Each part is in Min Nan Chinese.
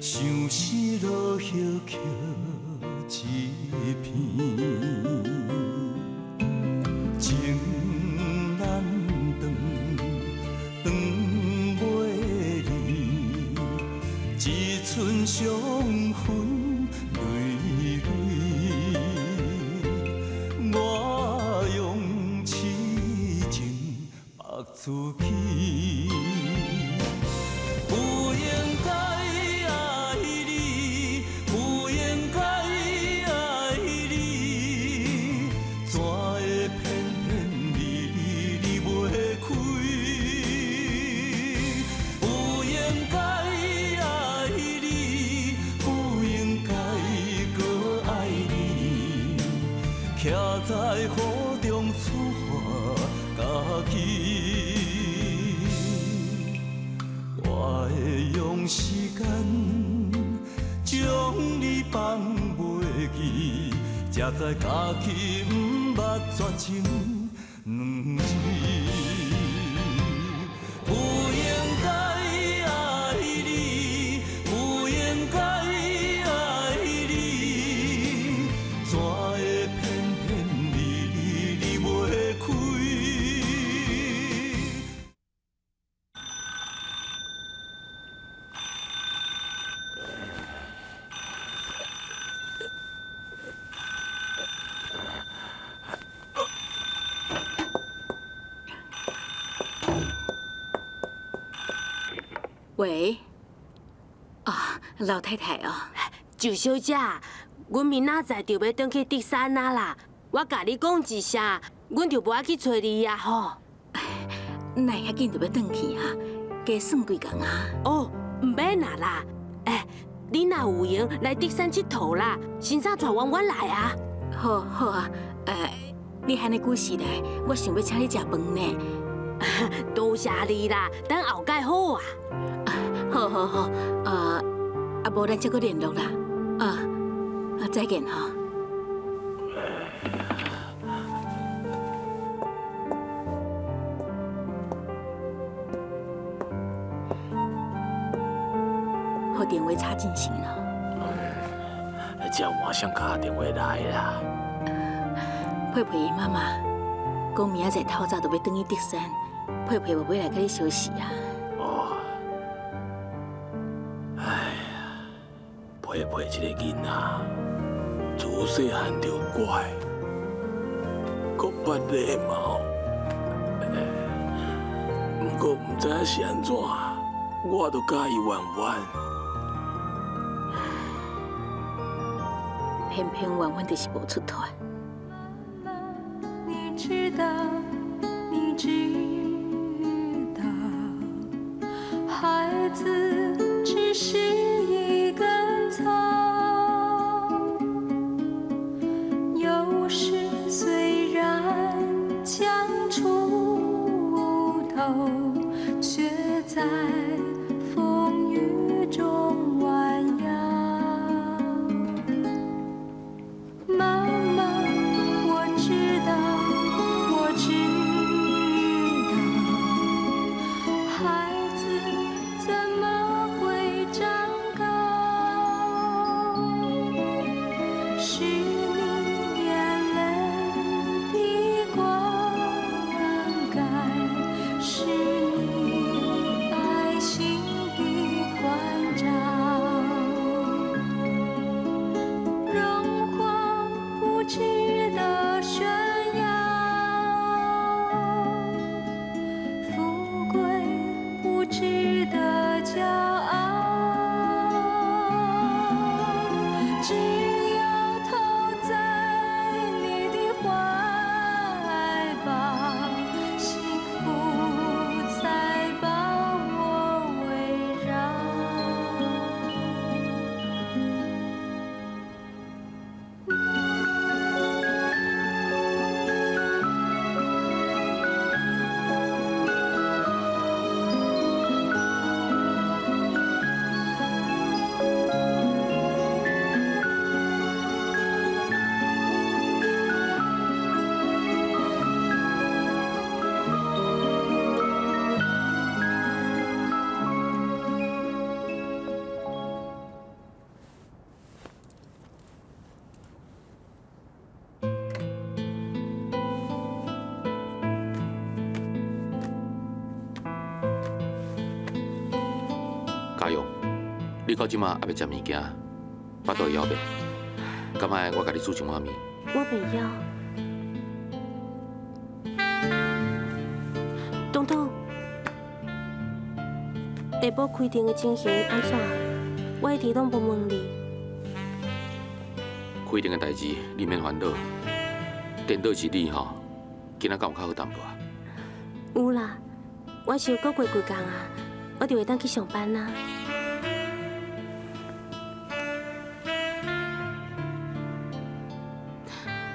相思落叶刻一片，情难断，断袂离，一寸伤痕累累。我用痴情縛自己。不應該愛你，不應該愛你，怎會偏偏離離袂開？不應該愛你，不應該閣愛你，徛在雨中處罰家己。我會用時間將你放袂記，才知家己毋捌絕情兩字。不應該愛你，不應該愛你，怎會偏偏離離袂開？喂，啊，老太太哦，周小姐，阮明仔載就欲轉去竹山啊啦，我共你講一聲，阮就無愛去揣你啊吼。哪會遐緊就欲轉去啊？加算幾工啊？哦，毋免啊啦，欸，你若有閒來竹山𨑨迌啦，先生帶圓圓來啊。好，好啊，你遐爾久時來，我想欲請你食飯呢。多謝你啦，等後蓋好啊。好好好，啊，無咱再閣聯絡啦。啊，啊，再見吼。予電話插進線咯。這換誰敲電話來啦？佩佩伊媽媽講明仔載透早就欲轉去竹山，佩佩無欲來共你相辭啊。哦，哎呀，佩佩這個囡仔，自細漢就乖，閣捌禮貌。毋過毋知影是按怎，我就佮意圓圓。偏偏圓圓就是無出脫。你知道，你知道，孩子只是一根草，有時雖然強出頭，卻在風雨中彎腰。媽媽，我知道，我知道，孩子怎麼會長你到這馬猶未食物件，腹肚會枵袂？敢愛我共你煮一碗麵？我袂枵。東東，下晡開庭的情形按怎？我一直攏無問你。開庭的代誌，你免煩惱。顛倒是你吼，今仔敢有較好淡薄仔？有啦，我想閣過幾工啊，我就會當去上班啦。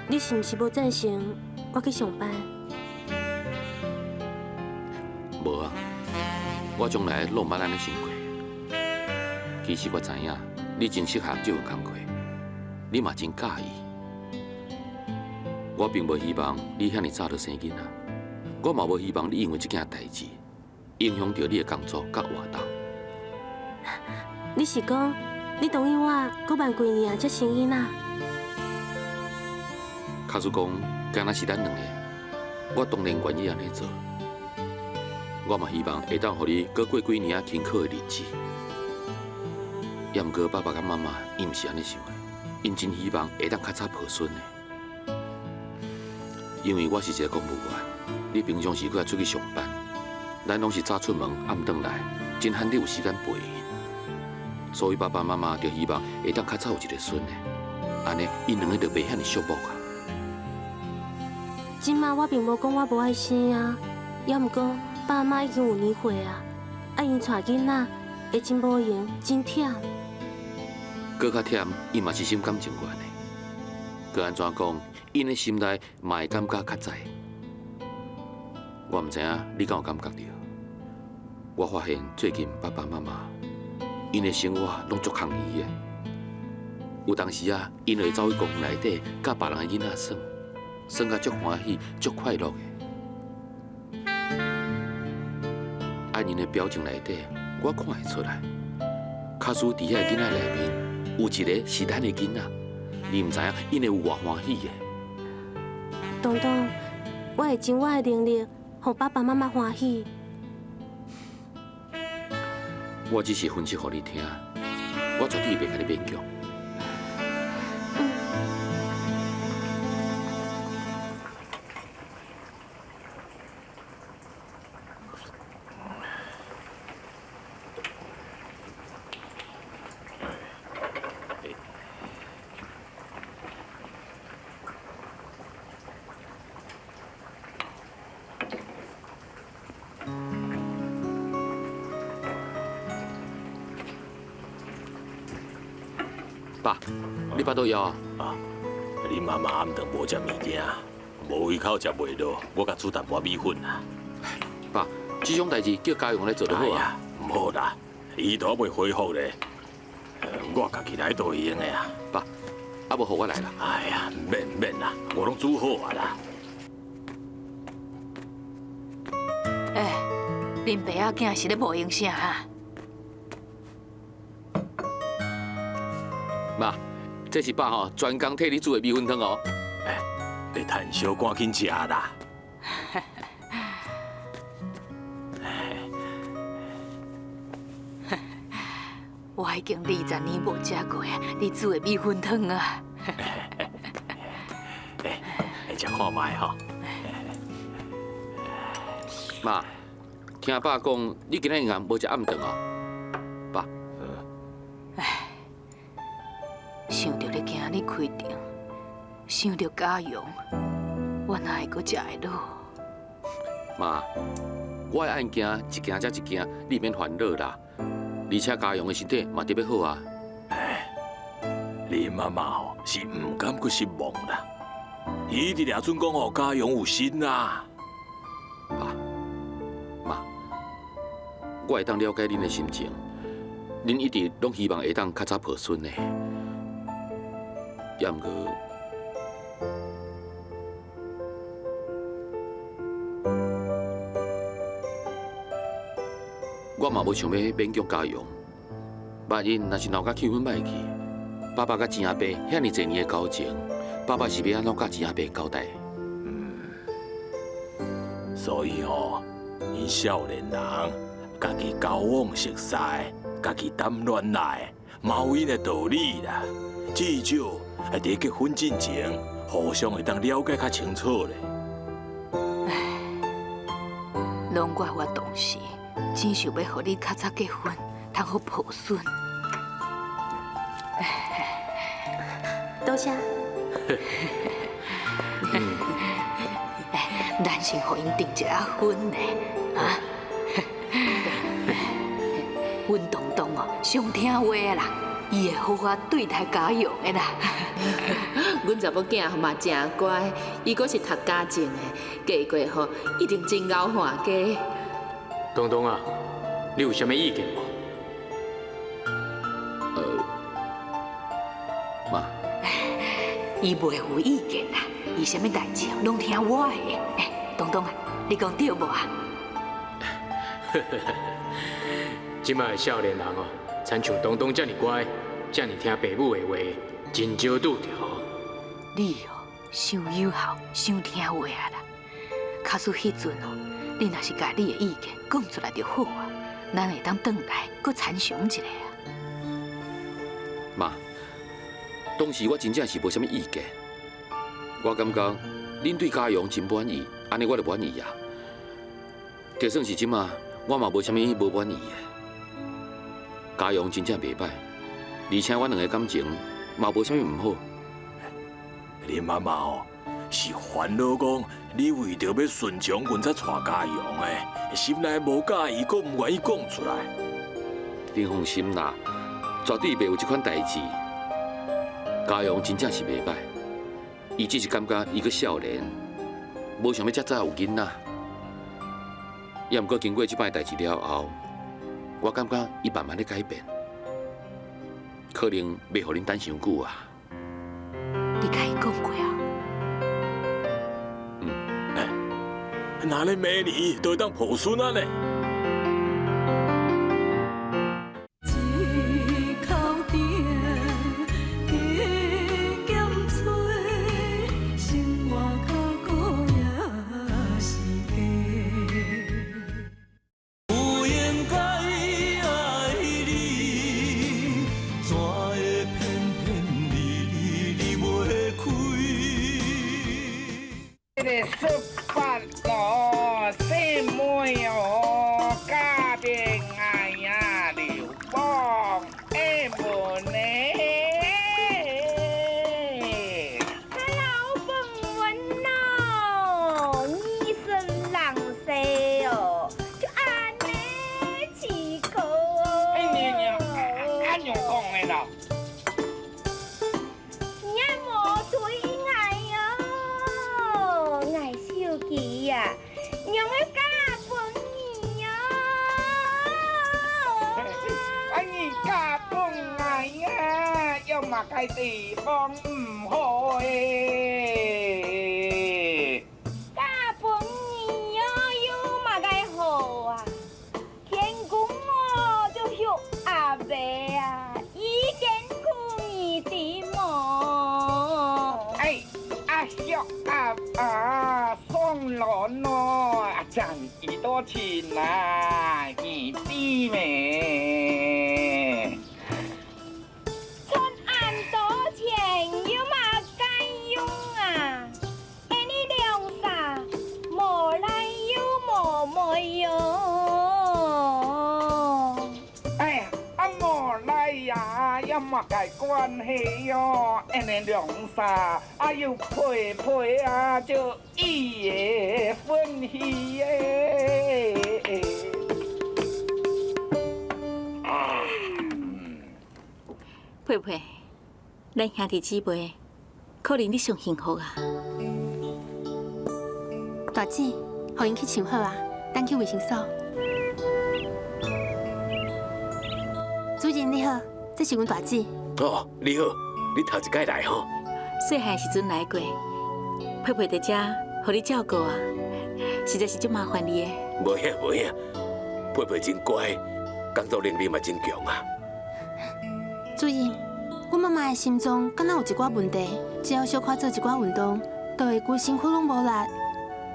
你是毋是無贊成我去上班？無啊，我從來攏毋捌按呢想過。其實我知影，你真適合這份工課，你嘛真佮意。我並無希望你遐爾早就生囡仔，我嘛無希望你因為這件代誌影響著你的工作佮活動。你是講你同意我閣慢幾年啊，才生囡仔？假使講，敢若是咱兩个，我當然願意按呢做。我嘛希望會當予你閣過幾年仔輕巧的日子。也毋過爸爸佮媽媽，𪜶毋是按呢想的，𪜶真希望會當較早抱孫的。因為我是一個公務員，你平常時閣愛出去上班，咱攏是早出門暗轉來，真罕得有時間陪𪜶。所以爸爸媽媽就希望會當較早有一個孫的，按呢𪜶兩个就袂遐爾寂寞啊。這馬我並無講我無愛生啊，猶毋過爸媽已經有年歲啊，啊𪜶帶囡仔會真無閒，真忝。閣較忝，𪜶嘛是心甘情願的。閣按怎講，𪜶的心內嘛會感覺較在。我毋知影你敢有感覺著？我發現最近爸爸媽媽𪜶的生活攏足空虛的。有當時啊，𪜶會走去公園內底，佮別人的囡仔耍，耍甲足歡喜、足快樂的。啊，𪜶的表情內底，我看會出來，假使佇遐個囡仔內面有一個是咱的囡仔，你毋知影𪜶會有偌歡喜的。東東，我會盡我的能力，予爸爸媽媽歡喜。我只是分析予你聽，我絕對袂共你勉強。爸，你腹肚枵啊？啊，你媽媽暗頓無食物件，無胃口食袂落，我共煮淡薄米粉啦。爸，這種代誌叫家用來做就好啊。毋好啦，伊都猶未恢復咧，我家己來都會用的啊。爸，啊無予我來啦。哎呀，免免啦，我攏煮好啊啦。欸，恁爸仔囝是咧無閒啥啊？媽，這是爸吼專工替你煮的米粉湯哦。欸，你趁燒趕緊食啦。我已經20年無食過你煮的米粉湯啊。欸，食看覓吼。媽，聽爸講，你今仔日無食暗頓哦，爸。唉，想著你今日開庭，想著嘉陽，我哪會閣食會落？媽，我的案件一件接一件，你免煩惱啦。而且嘉陽的身體嘛特別好啊。哎，你媽媽吼是毋敢閣失望啦。伊一直掠準講吼，嘉陽有心啦。爸媽，我會當了解恁的心情，恁一直攏希望會當較早抱孫的，也毋過，我嘛無想欲勉強嘉陽。萬一若是鬧甲氣氛歹去，爸爸佮錢阿伯遐爾濟年的交情，爸爸是欲按怎佮錢阿伯交代？所以吼，𪜶少年人，家己交往熟似，家己談戀愛，嘛有𪜶的道理啦。至少佇結婚進前，互相會當了解較清楚咧。攏怪我當時只想欲予你較早結婚，通好抱孫。多謝。咱先予𪜶訂一下婚咧，啊！阮東東哦，上聽話啦，伊會好好對待嘉陽的啦。阮查某囝嘛誠乖，伊閣是讀家政的，嫁過予一定真𠢕看家。東東啊，你有啥物意見無？媽，伊袂有意見啦，伊啥物代誌攏聽我的。欸，東東啊，你講對無啊？這擺的少年人哦，親像東東遮爾乖，遮爾聽爸母的話，真少拄著。你哦，傷有孝，傷聽話啊啦。假使彼陣哦，你若是共你的意見講出來就好啊，咱會當轉來閣參詳一下啊。媽，當時我真正是無啥物意見，我感覺恁對嘉陽真滿意，按呢我就滿意啊。就算是這馬，我嘛無啥物無滿意的。嘉陽真正袂䆀，而且阮兩个感情嘛無啥物毋好。恁媽媽哦，是煩惱講你為著欲順從阮才娶嘉陽的，心內無佮意，閣毋願意講出來。恁放心啦，絕對袂有這款代誌。嘉陽真正是袂䆀，伊只是感覺伊閣少年，無想欲遮早有囡仔。也毋過經過這擺代誌了後，我感覺伊慢慢咧改變，可能袂予恁等傷久啊。你共伊講過啊？嗯。若咧明年就會當抱孫啊呢。不應該愛你，怎會偏偏離離袂開？這个十八路細妹哦，嫁變愛呀流氓的無呢？老本問哦，26歲哦，就按呢起個。哎娘娘，按樣講的啦？你也無對愛哦，愛手機呀，娘會嫁分你哦。啊，你嫁分愛呀，有嘛个地方唔好的？嫁分你哦，有嘛个好啊？天公哦，就許阿伯啊，已經苦你的夢。哎，阿許阿啊，送卵咯，阿賺幾多錢啊？你知未？賺按多錢有嘛該用啊？哎，你兩啥無來又無沒喲。哎呀，啊無來呀，有嘛個關係喲？哎，你兩啥啊又配配啊，就伊的歡喜耶。佩佩，咱兄弟姊妹，可能你上幸福啊！大姊，予𪜶去唱好啊，咱去衛生所。主任你好，這是阮大姊。哦，你好，你頭一擺來吼？細漢時陣來過，佩佩佇遮，予你照顧啊，實在是足麻煩你的。無影無影，佩佩真乖，工作能力嘛真強啊。主任，阮媽媽的心臟敢若有一寡問題，只要小可做一寡運動，就會規身軀攏無力。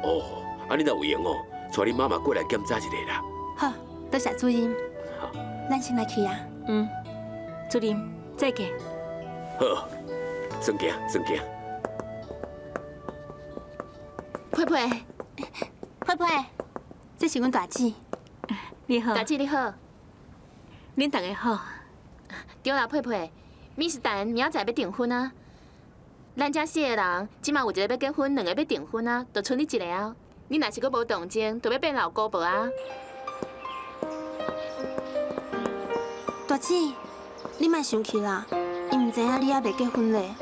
哦，啊你若有閒哦，帶你媽媽過來檢查一下啦。好，多謝主任。好，咱先來去啊。嗯。主任，再见。好，先行，先行。佩佩，佩佩，这是阮大姊。你好，大姊你好。恁大家好。对啦，佩佩，米斯丹明仔载欲订婚啊。咱遮四个人，这马有一个欲结婚，两个欲订婚啊，就賰你一个啊。你若是阁无动静，就欲变老姑婆啊。大姊，你莫生气啦，伊毋知影你犹未结婚咧。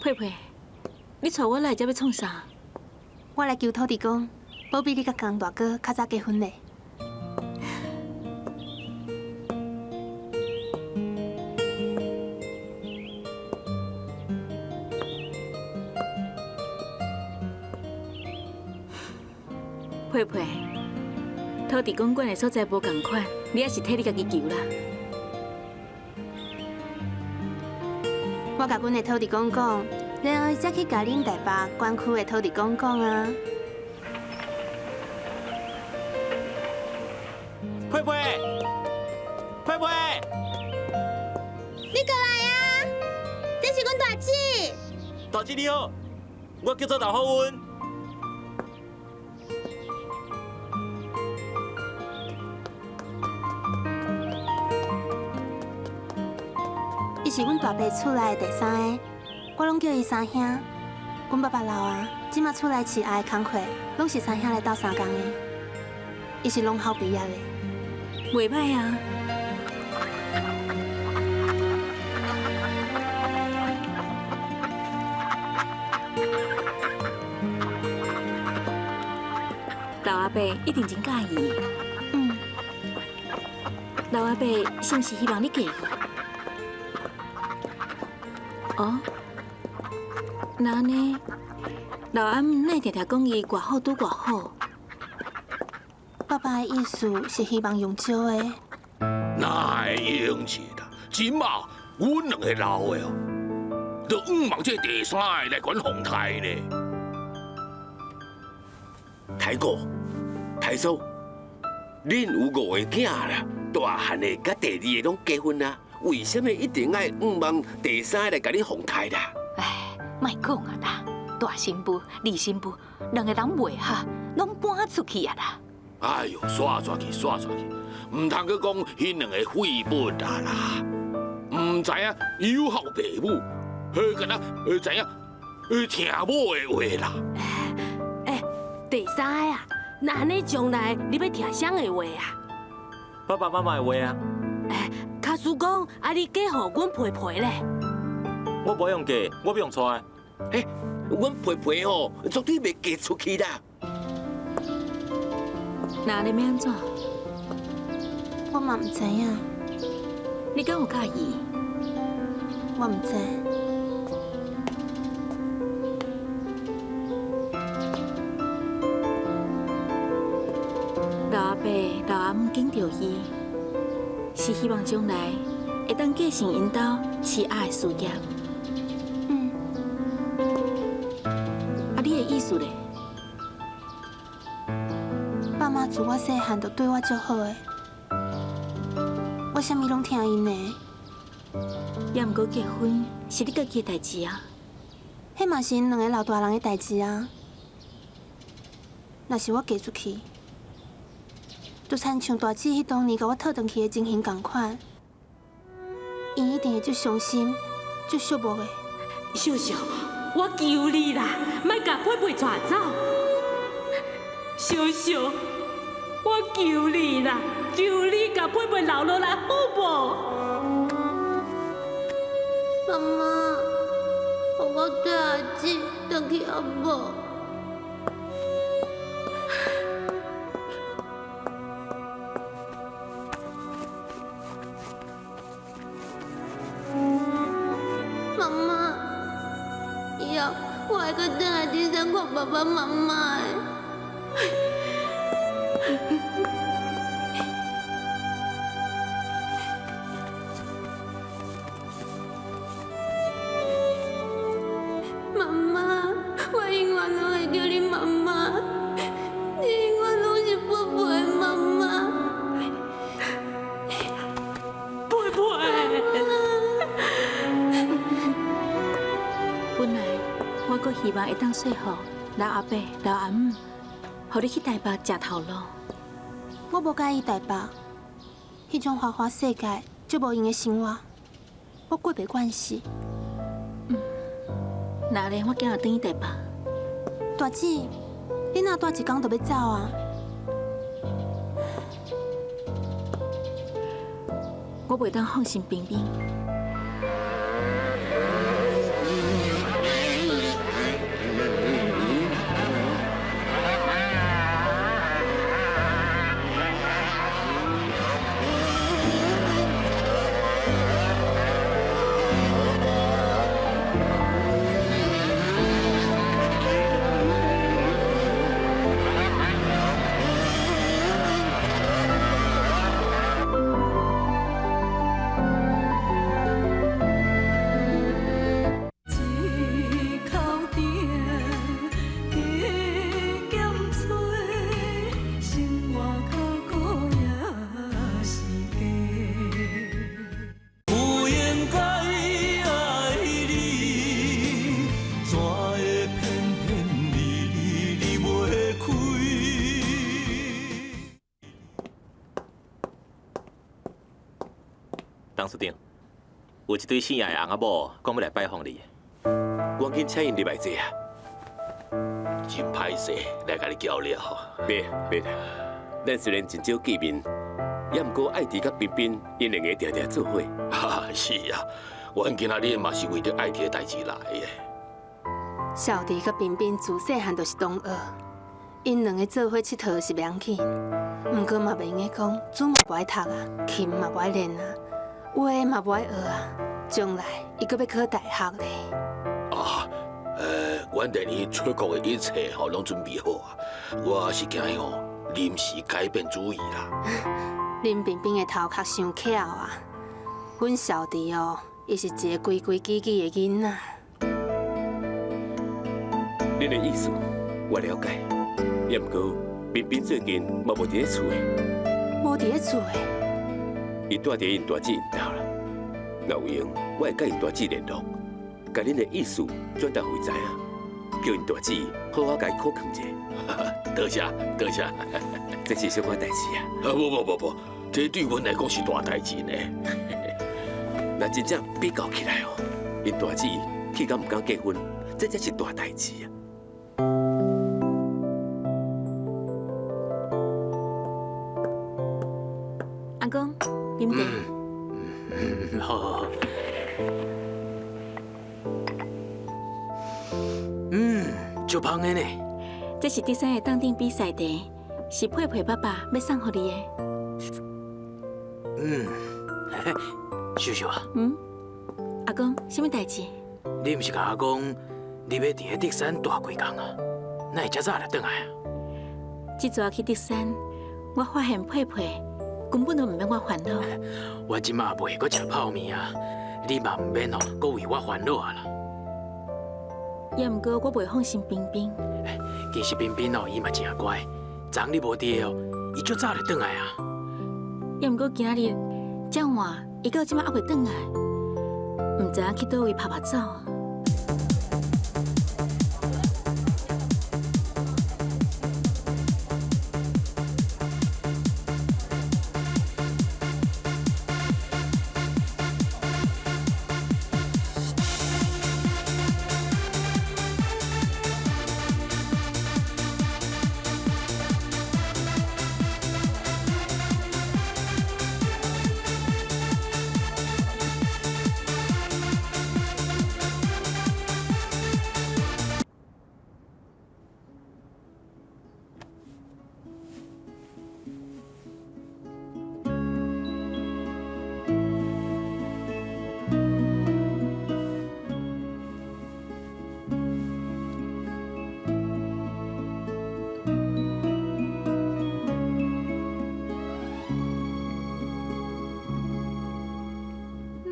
佩佩，你带我来遮欲创啥？我来求土地公，保庇你佮江大哥较早结婚咧。佩佩，土地公管的所在无仝款，你还是替你家己求啦。我共阮的土地公讲，然后才去共恁台北管区的土地公讲啊。佩佩，佩佩，你过来啊！这是阮大姊。大姊你好，我叫做刘好运。伊是阮大伯厝内的第三个，我拢叫伊三兄。阮爸爸老啊，这马厝内饲鸭的工课，拢是三兄来斗相共的。伊是农校毕业的，袂歹啊。老阿伯一定真佮意。嗯。老阿伯是毋是希望你嫁伊？哦，那按呢？老阿姆哪会定定讲伊偌好拄偌好？爸爸的意思是希望用招的。哪会用是啦？这马阮两个老的哦，就向望这第三个来管凤台呢。大哥、大嫂，恁有五个囝啦，大汉的佮第二个拢结婚啊。为什么一定爱向望第三个来共你凤台啦？哎，莫讲啊啦，大新妇、二新妇，两个人袂合，拢搬出去啊啦。哎哟，煞煞去，煞煞去，毋通阁讲彼两个废物啊啦！毋知影有孝爸母，彼敢若知影听某的话啦。哎，第三个啊，那按呢将来你欲听谁的话啊？爸爸妈妈的话啊。哎，假使讲啊，你嫁予阮皮皮咧？我无用嫁，我欲用娶。欸，阮皮皮吼，绝对袂嫁出去啦。那你欲按怎？我嘛毋知影。你敢有佮意？我毋知。老阿伯、老阿姆敬著伊，是希望将来会当继承𪜶兜饲鸭的事业。嗯。啊，你的意思咧？爸妈自我细汉就对我足好的，我啥物拢听𪜶的。也毋过结婚是你家己的代志啊。彼嘛是𪜶两个老大人的代志啊。若是我嫁出去，就亲像大姊彼当年共我讨转去的情形仝款，𪜶一定会足伤心、足寂寞的。秀秀，我求你啦，莫共佩佩带走。秀秀，我求你啦，求你共佩佩留落来好无？妈妈，予我缀阿姊转去好无？妈妈，以后我会阁转来德山看爸爸妈妈的。閣希望會當說服老阿伯、老阿姆，予你去台北食頭路。我無佮意台北，彼種花花世界，足無閒的生活，我過袂慣勢。那咧，我今日轉去台北。大姊，你若蹛一工就欲走啊？我袂當放心冰冰。董事長，有一對姓葉的翁仔某講欲來拜訪你，趕緊請𪜶入來坐啊！真歹勢來共你攪了。袂袂啦，咱雖然真少見面，也毋過愛弟佮彬彬𪜶兩个定定做伙。哈，是啊，阮今仔日嘛是為著愛弟的代誌來的。少弟佮彬彬自細漢就是同學，𪜶兩个做伙𨑨迌是袂要緊，毋過嘛袂用得講，書嘛無愛讀啊，琴嘛無愛練啊。畫嘛無愛學啊，將來伊閣欲考大學咧。啊，阮連伊出國的一切吼攏準備好啊，我是驚伊吼臨時改變主意啦。恁彬彬的頭殼傷巧啊，阮小弟哦，伊是一个規規矩矩的囡仔。恁的意思我了解，也毋過彬彬最近嘛無佇咧厝的。無佇咧厝的。伊蹛佇𪜶大姊𪜶兜啦，若有閒，我會佮𪜶大姊聯絡，共恁的意思轉達予伊知影，叫𪜶大姊好好共伊苦勸者。多謝多謝，這是小可代誌啊！無無無無，這對阮來講是大代誌呢。若真正比較起來哦，𪜶大姊氣到毋敢結婚，這才是大代誌啊！阿公。啉茶。好好好。足芳的呢。這是德山的當頂比賽茶，是佩佩爸爸欲送予你的。秀秀啊。阿公，啥物代誌？你毋是共我講，你欲佇咧德山蹛幾工啊？哪會遮早就轉來啊？這逝去德山，我發現佩佩根本都毋免我煩惱。我這馬袂閣食泡麵啊，你嘛毋免哦，閣為我煩惱啊啦。也毋過我袂放心彬彬。其實彬彬哦，伊嘛真乖，昨昏你無佇哦，伊足早就轉來啊。也毋過今仔日遮晚，伊到這馬猶未轉來，毋知影去佗位拍拍走。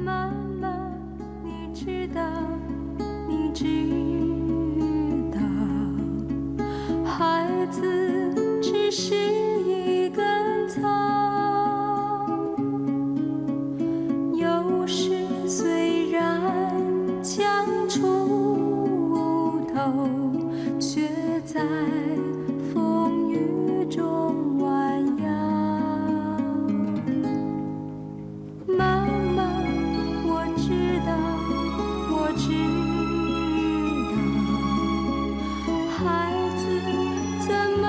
媽媽，你知道，你知道，孩子只是一根草，有時雖然強出頭，在風雨中彎腰。媽媽，我知道，我知道，孩子怎麼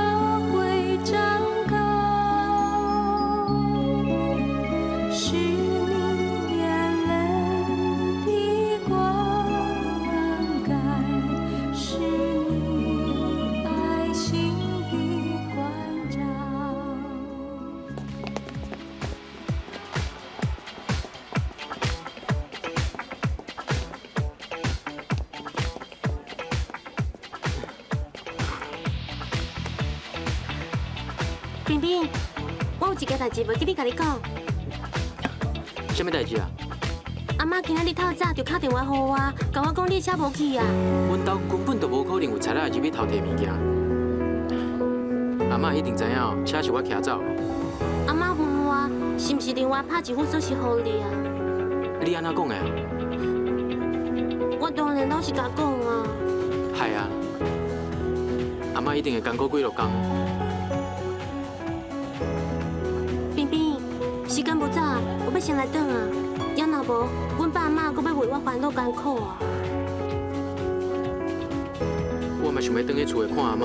會長高？是你眼淚的灌溉，是你愛心的關照。冰冰，我有一件代誌袂記得共你講。啥物代誌啊？阿媽今仔日透早就敲電話予我，共我講你車無去啊。阮兜根本就無可能有賊仔入去偷提物件。阿嬤一定知影哦，車是我騎走。阿媽問我是毋是另外拍一副鎖匙予你啊？你按怎講的？我當然攏是共講啊。係啊，阿嬤一定會艱苦幾落工。冰冰，時間無早，我欲先來轉啊。也若無，阮爸媽閣欲為我煩惱艱苦啊。我嘛想欲轉去厝內看阿嬤。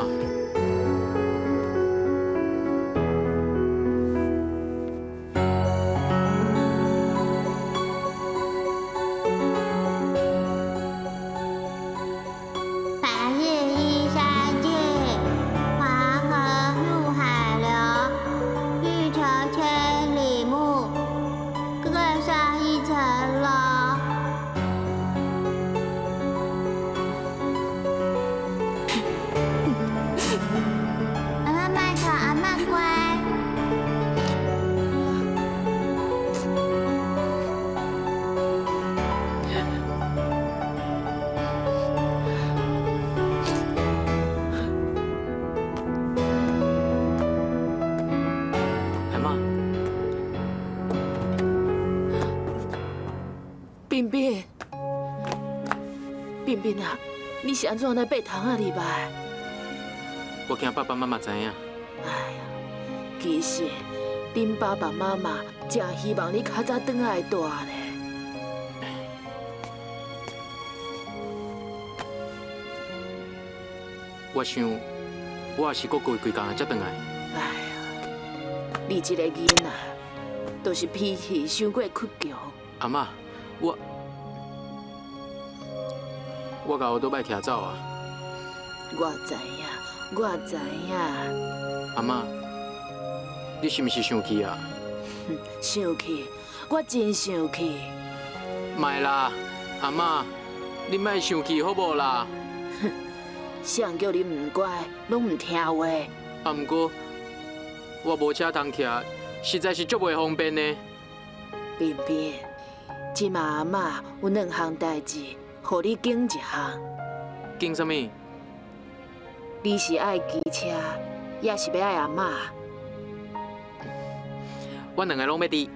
凡事依山盡，黃河入海流。欲窮千里目，更上一層樓。阿嬤麥吵，阿嬤乖。阿嬤，彬彬，彬彬啊，你是按怎來爬窗仔入來？我驚爸爸媽媽知影。其實，恁爸爸媽媽誠希望你較早轉來蹛咧。我想，我也是閣過幾工才轉來。哎呀，你這個囡仔，就是脾氣傷過倔強。阿嬤，我共烏多擺騎走啊！我知影，我知影。阿嬤，你是毋是生氣啊？生氣，我真生氣。莫啦，阿嬤，你莫生氣好無啦？誰人叫你毋乖，攏毋聽話。啊，毋過我無車通騎，實在是足袂方便的。彬彬，這馬阿嬤有兩項代誌，予你揀一項。揀啥物？你是愛騎車，抑是欲愛阿嬤？我兩个攏欲佇。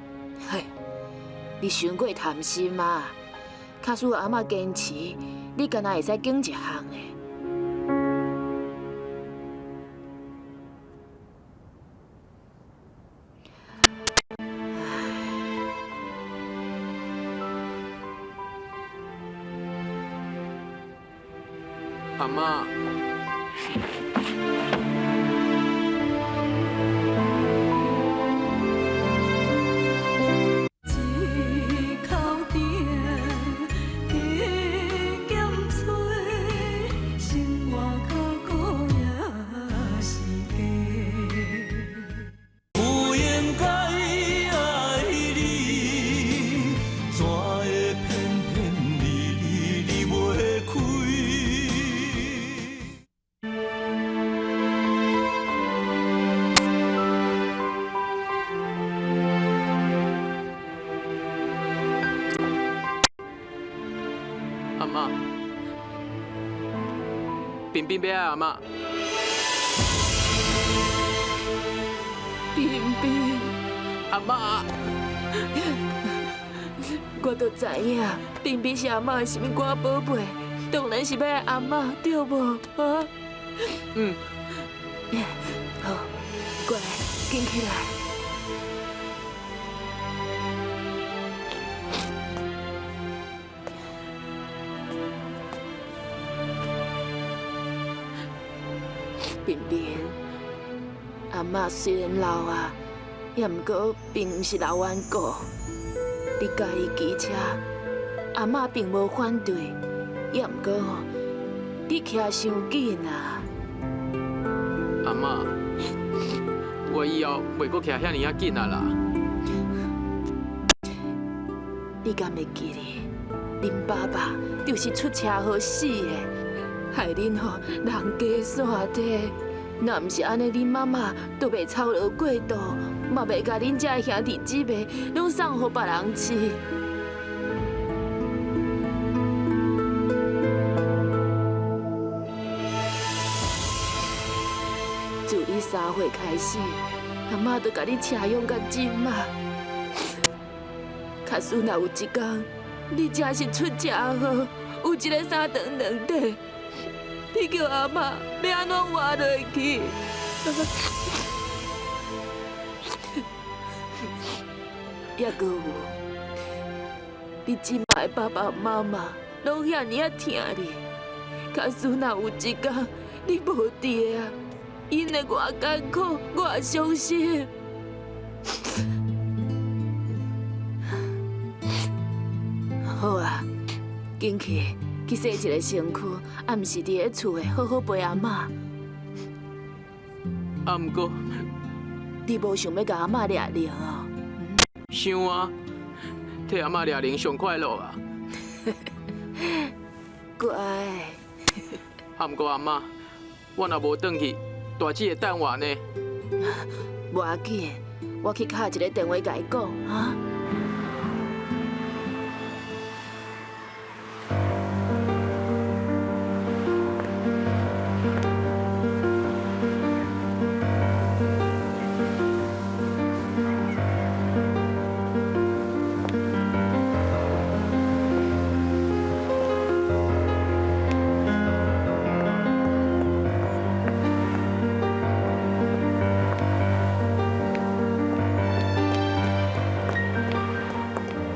嘿，你傷過貪心啊！假使阿嬤堅持，你敢若會使揀一項咧。阿嬤。一口甜，加减吹，生活较苦也是假。不應該愛你，怎會偏偏離離離袂開？阿嬤，彬彬欲愛阿嬤。彬彬，阿嬤，我都知影，彬彬是阿嬤的心肝寶貝，當然是欲愛阿嬤，對無？啊？嗯。好，乖，紧起來。平平，阿嬤雖然老啊，也毋過並毋是老頑固。你佮伊騎車，阿嬤並無反對，也毋過吼，你騎傷緊啊！阿嬤，我以後袂閣騎遐爾仔緊啊啦。你敢會記得，恁爸爸就是出車禍死的，害恁吼人家散體。若毋是按呢，恁媽媽都袂操勞過度，嘛袂共恁這兄弟姊妹攏送予別人飼。自你3歲開始，阿媽就共你飼養到這馬。假使若有一天，你真是出車禍，有一个三長兩短，你叫阿嬤欲按怎活落去？抑阁有，你這馬的爸爸媽媽攏遐爾仔疼你，假使若有一天你無佇啊，𪜶會偌艱苦，偌傷心。好啊，緊去去洗一个身軀，啊，毋是佇咧厝的好好陪阿嬤。啊，毋過你無想欲共阿嬤掠零哦？想啊，替阿嬤掠零上快樂啊！乖。啊，毋過阿嬤，我若無轉去，大姊會等我呢。無要緊，我去敲一个電話共伊講啊。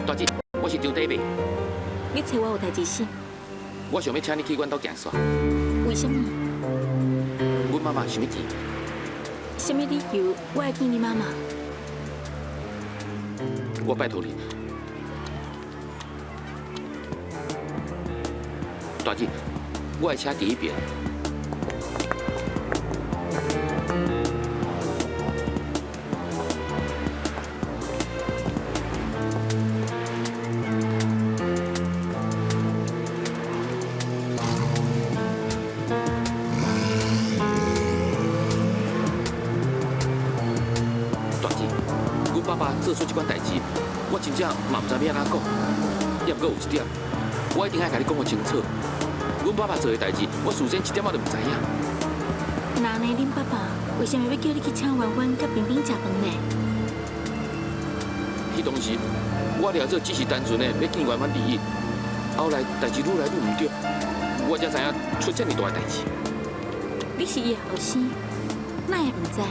大姊，我是張底伯。你揣我有代誌是？我想欲請你去阮兜行煞。為啥物？阮媽媽想欲見你。啥物理由？我愛見你媽媽？我拜託你，大姊，我的車佇彼邊。大姊，阮爸爸做出這款代誌，我真正嘛毋知欲按怎講。也毋過有一點，我一定愛共你講予清楚。阮爸爸做的代誌，我事先一點仔都毋知影。那呢，恁爸爸為啥物欲叫你去請婉婉佮冰冰食飯呢？彼當時，我掠做只是單純的欲見婉婉利益，後來代誌愈來愈毋對，我才知影出這麼大的代誌。你是伊的後生，哪會毋知？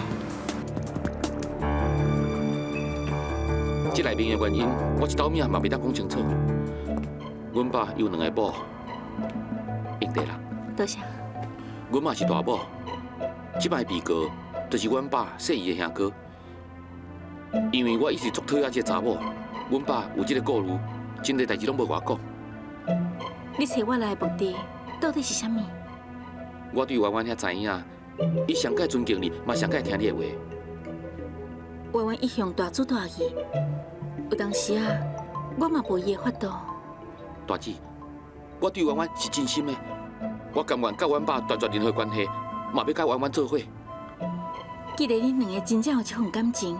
這內面的原因，我一斗米嘛袂當講清楚。阮爸有兩個某，應對啦。多謝。阮媽是大某，這擺被告就是阮爸細姨的兄哥。因為我一直足討厭這個查某，阮爸有這個顧慮，真濟代誌攏無共我講。你揣我來的目的到底是啥物？我對婉婉遐知影，伊上蓋尊敬你，嘛上蓋聽你的話。婉婉一向大主大意，有當時啊，我嘛無伊的法度。大姊，我對婉婉是真心的，我甘願佮阮爸斷絕任何關係，嘛欲佮婉婉做伙。既然恁兩个真正有這份感情，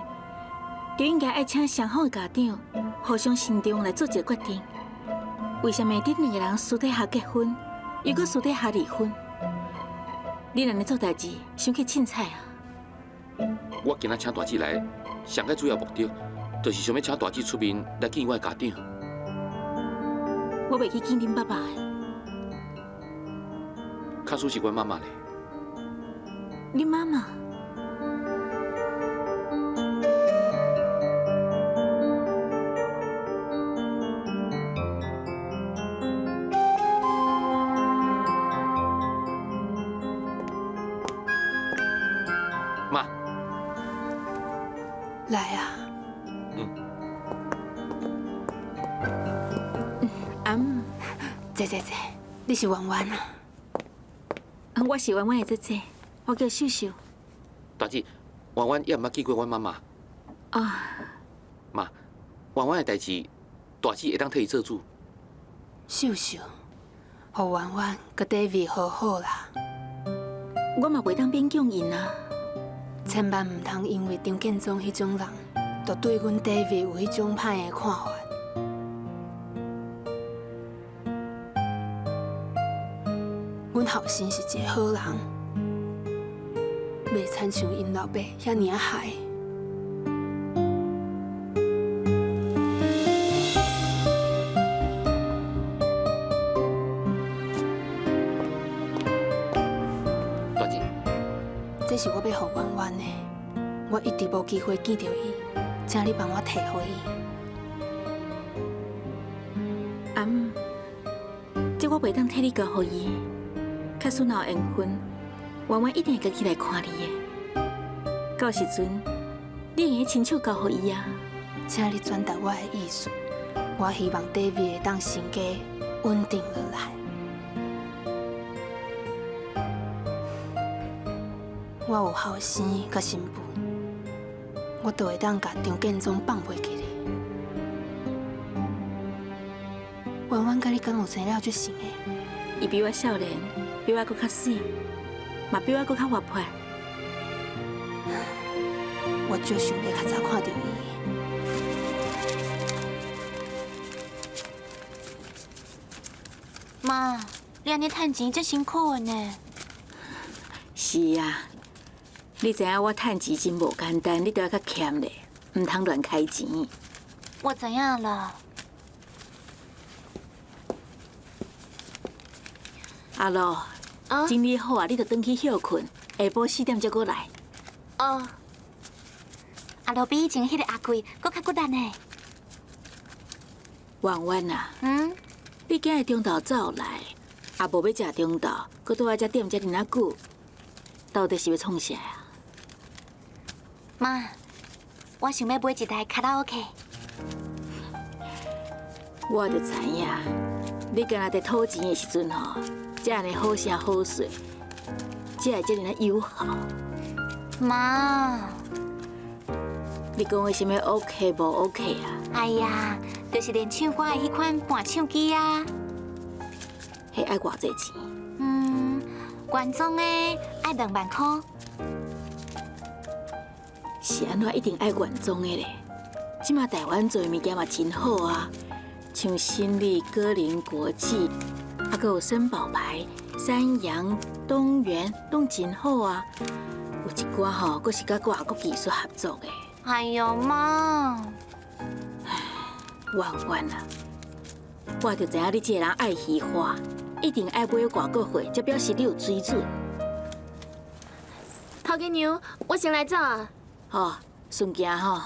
就應該愛請雙方的家長互相慎重來做一个決定。為啥物恁兩个人私底下結婚，又閣私底下離婚？恁按呢做代誌，傷去凊彩啊！我今仔請大姊來，上个主要目的，就是想欲請大姊出面來見我的家長。我袂去見恁爸爸的。假使是阮媽媽咧，你媽媽？媽，來啊！嗯。阿姆，坐坐坐，你是婉婉啊？我是婉婉的姐姐，我叫秀秀。大姊，婉婉也毋捌见过阮妈妈。啊。妈，婉婉的代志，大姊会当替伊做主。秀秀，予婉婉佮 David 和好啦。我嘛袂当勉强𪜶啊。千万毋通因为张建宗彼种人，就对阮 David 有彼种歹的看法。阮后生是一个好人，袂亲像𪜶老爸遐尔仔害。大姊，这是我欲予婉婉的，我一直无机会见著伊，请你帮我提予伊。阿姆，这我袂当替你交予伊。假使若有缘分，婉婉一定会家己来看你的。到时阵，你会用亲手交予伊啊。请你转达我的意思，我希望 David 会当成家稳定落来。我有后生佮新妇，我都会当共张建宗放袂记咧。婉婉佮你敢有生了足像的？伊比我少年，比我阁较媠，嘛比我阁较活泼。我足想欲较早看著伊。妈，你按呢趁钱足辛苦的呢。是啊，你知影我趁钱真无简单，你著爱较俭咧，毋通乱开钱。我知影啦。阿乐，整理好啊，你就转去歇睏，下晡4点才阁来。哦。阿乐比以前彼个阿贵阁较骨力呢。婉婉啊，你今日中昼走来，也无欲食中昼，阁倒来遮踮遮尔仔久，到底是欲创啥啊？妈，我想欲买一台卡拉 OK。我就知影，你敢若伫讨钱的时阵吼，才按呢好声好势，才会遮尔仔友好。妈，你讲的啥物 OK 无 OK 啊？哎呀，就是练唱歌的彼款伴唱机啊。彼爱偌济钱？原装的爱2万箍。是按怎一定爱原装的咧？这马台湾做的物件嘛真好啊，像新力、歌林国际，啊，阁有森宝牌、三洋、东元，拢真好啊。有一寡吼，阁是佮外国技术合作的。哎哟妈！婉婉啊，我就知影你这个人爱虚华，一定爱买外国货，才表示你有水准。头家娘，我先来走啊。哦，顺行吼。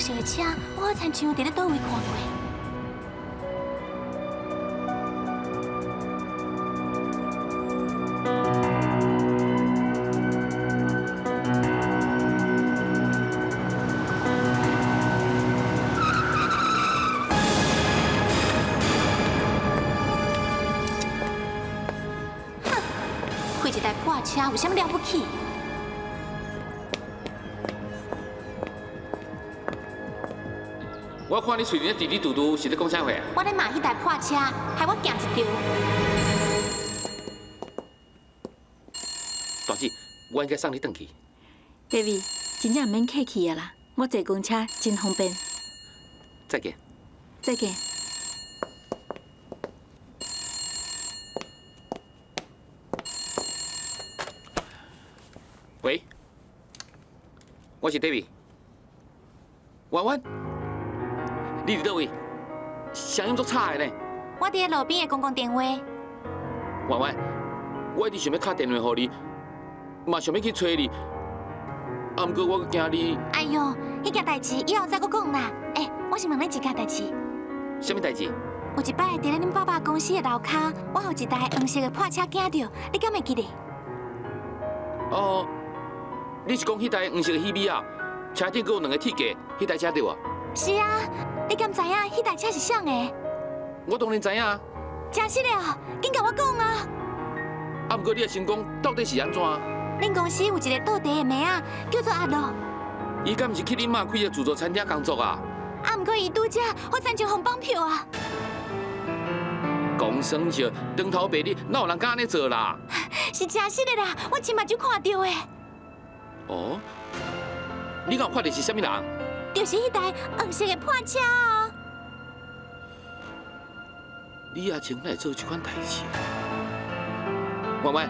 色的车，我好亲像伫咧佗位看过。車有啥物了不起？我看你喙咧滴滴嘟嘟，是咧讲啥话啊？我咧骂彼台破车，害我行一场。大姊，我应该送你转去。 David，真正毋免客气啊啦，我坐公车真方便。再见。再见。喂，我是 David。婉婉，你伫佗位？声音足吵的呢。我伫咧路边的公共电话。婉婉，我一直想欲敲电话予你，嘛想欲去揣你，啊，毋过我阁惊你。哎哟，彼件代志以后再阁讲啦。欸，我是问你一件代志。啥物代志？有一摆伫咧恁爸爸公司的楼跤，我予一台黄色的破车惊著，你敢会记得？哦，你是讲彼台黄色的喜美啊？车顶阁有两个铁架，彼台车对无？是啊，你敢知影彼台车是啥的？我当然知影啊。真实的哦，紧共我讲啊！啊，毋过你也先讲，到底是按怎？恁公司有一个倒茶的妹仔，叫做阿乐。伊敢毋是去恁妈开的自助餐厅工作啊？啊，毋过伊拄才好亲像予绑票啊！讲耍笑，长头白日，哪有人敢按呢做啦？是真实的啦，我亲目睭看著的。哦，你敢有看著是啥物人？就是彼台黄色的破车啊！李阿晴哪会做这款代志？婉婉，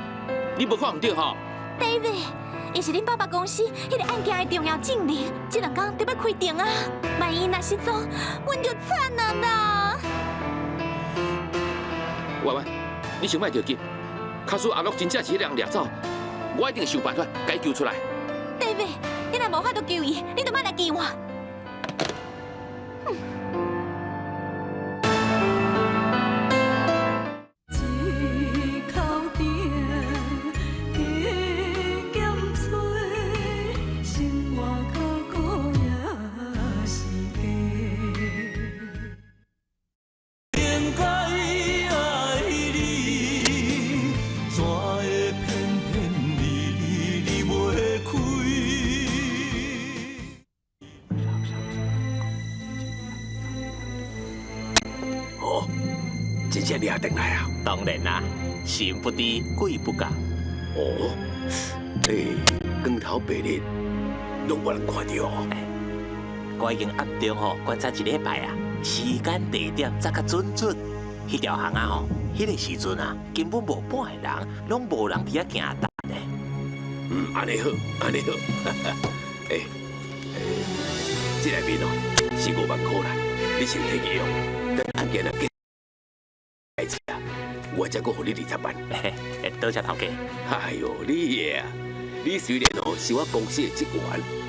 你无看毋对吼？David，伊是恁爸爸公司彼个案件的重要证人，这两工就欲开庭啊！万一若失踪，阮就惨啊啦！婉婉，你先莫著急，假使阿乐真正是彼个人掠走，我一定想办法共伊救出来。 David，你若无法度救伊，你就莫来救我。真正掠转来啊！当然啦，神不知鬼不觉。哦，欸，光头白日拢无人看著。我已经暗中吼观察一礼拜啊，时间地点抓较准准。彼条巷仔吼，彼个时阵啊，根本无半个人，拢无人伫遐行动咧。嗯，按呢好，按呢好。欸，这内面哦是5万块啦，你先提去用，等案件若结。我才阁予你20万。多谢头家。哎哟，你的啊，你虽然哦是我公司的职员，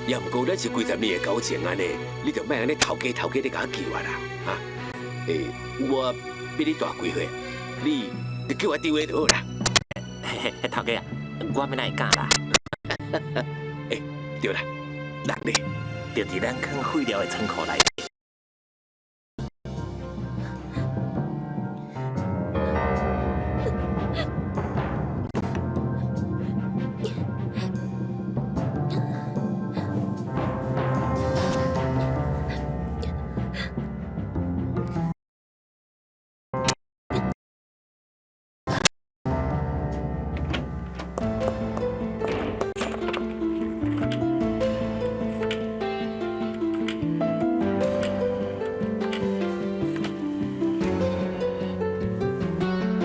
也毋过咱是几十年的交情按呢，你就莫按呢头家头家咧共我叫啊啦，哈。欸，我比你大几岁，你就叫我张的就好啦。头家啊，我欲哪会敢啦？欸，对啦，人呢？就伫咱囥废料的仓库内。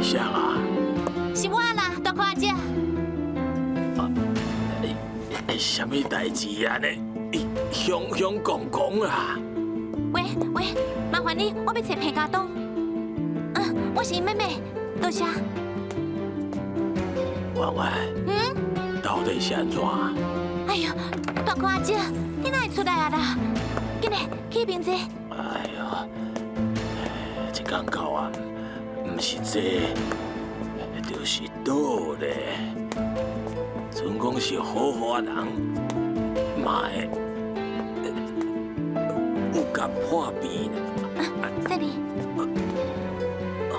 谁啊？是我啦，大哥阿姐。啥物代志啊？呢，雄雄讲讲啦。喂喂，麻烦你，我欲揣彭家东。嗯，我是𪜶妹妹，多谢。婉婉。嗯。到底是按怎？哎呦，大哥阿姐，你哪会出来啊啦？紧来，去彼边坐。哎呦，这工到啊，毋是坐，就是倒咧。阵讲是好好人，嘛会有共破病呢。细妹。啊！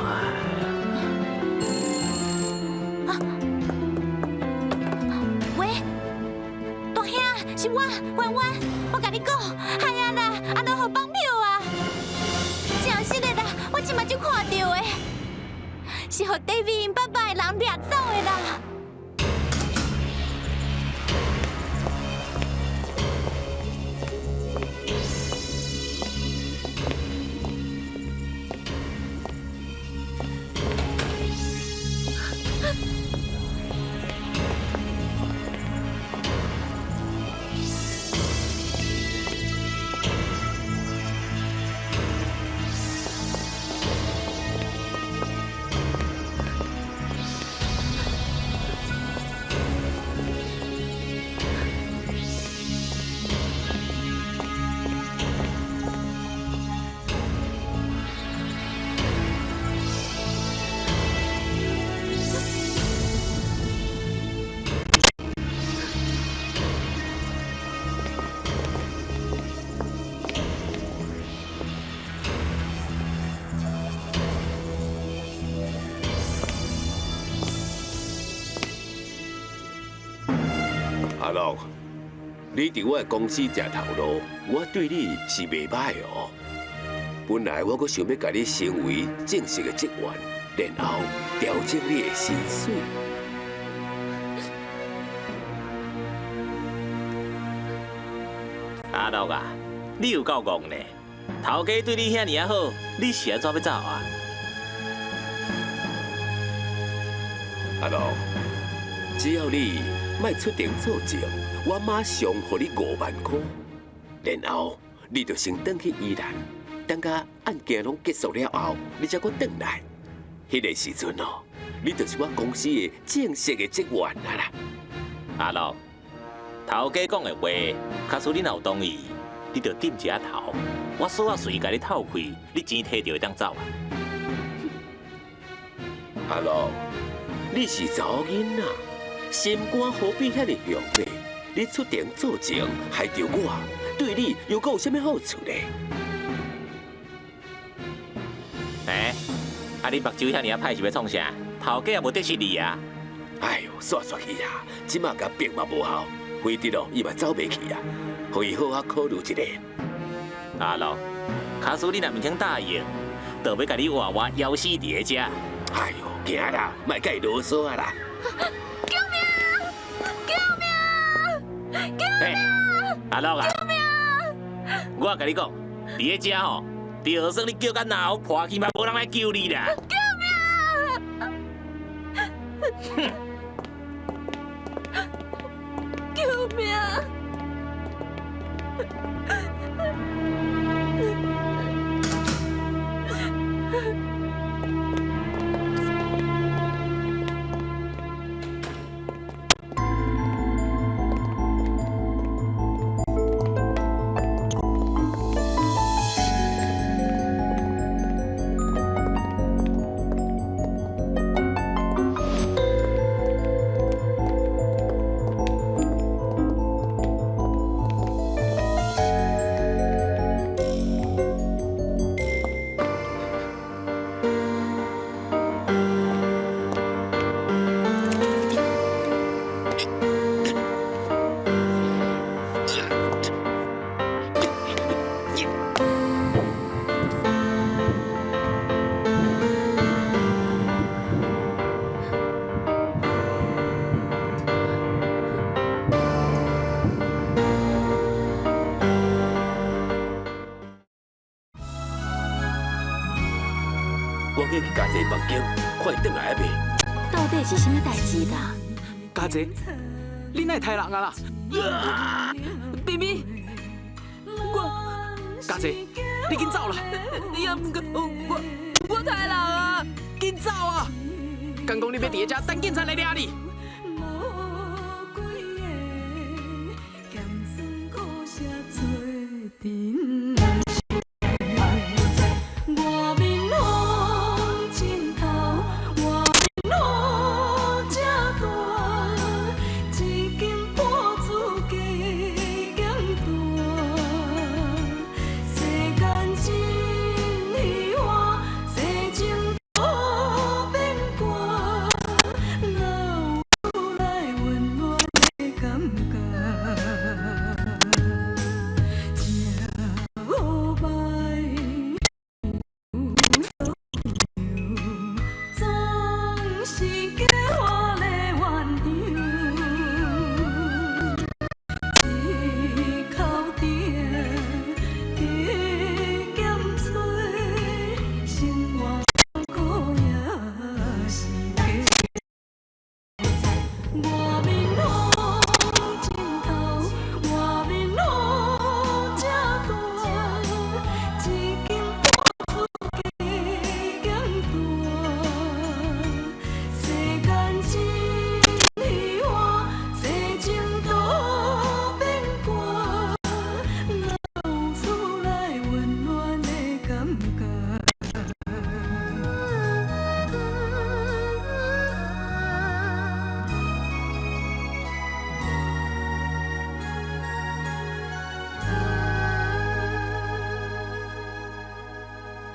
兄，是我，婉婉，我共你讲，害啊啦，阿乐予绑票啊！真实的啦，我这马就看著的，是予 David 𪜶爸爸的人掠走的啦。阿樂，你佇我的公司食頭路，我對你是袂歹哦。本來我閣想欲共你成為正式的職員，然後調整你的薪水。阿樂啊，你有夠戇呢！頭家對你遐爾仔好，你是按怎欲走啊？阿樂，只要你莫出庭作證，我馬上予你5萬塊，然後你就先轉去宜蘭，等甲案件攏結束了後，你才閣轉來。彼個時陣哦，你就是我公司的正式的職員啊啦。阿樂，頭家講的話，假使你若有同意，你就點一下頭，我鎖仔隨共你透開，你錢提著會當走啊。阿樂，你是查某囡仔。心肝何必遐爾雄呢？你出庭作證，害著我，對你又閣有啥物好處呢？欸，啊你目睭遐爾仔歹是欲創啥？頭家也無得失你啊！哎喲，煞煞去啊！這馬共逼嘛無效，非得咯，伊嘛走袂去啊！予伊好好考慮一下。阿樂，假使你若毋肯答應，就欲共你活活枵死佇咧遮。哎喲，行啦，莫共伊囉嗦啊啦！救命！救命！救命！阿樂啊！救命！我共你講，佇咧遮吼，就算你叫甲嚨破去嘛，無人來救你啦！救命！哼！救命！我叫去家姐房间，看伊轉來啊未？到底是啥物代誌啦？家姐，你哪會刣人啊啦？妹妹，我家姐，你緊走啦！你也毋敢我，我刣人啊！緊走啊！敢講你欲佇咧遮等警察來掠你？